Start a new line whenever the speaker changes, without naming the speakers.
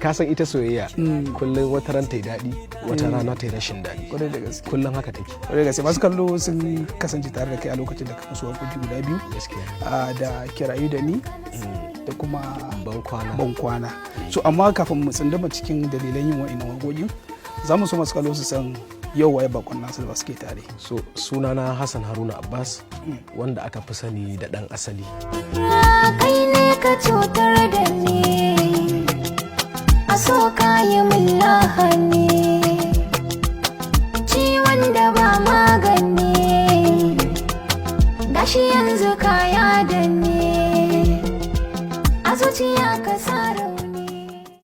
Ka san ita soyayya kullum wata ran ta yi daɗi, wata rana ta yi rashin daɗi.
Kwarai da gaske.
Kullum haka take.
Kwarai da gaske. Masu kallo sun kasance tare da kai a lokacin da ka musu waƙoƙi guda biyu, da Kirayu da Ni da kuma
Ban Kwana.
Ban Kwana. So amma kafin mu tsunduma cikin dalilan yin wa'innan waƙoƙin, za mu so masu kallo su san yau waye bakon nasu da suke tare.
So sunana Hassan Haruna Abbas, wanda aka fi sani da Ɗan Asali.
Kai ne ka cutar da ni, a so ka yi min lahani, ciwon da ba magani, gashi yanzu kaya da ni a zuciya ka sa.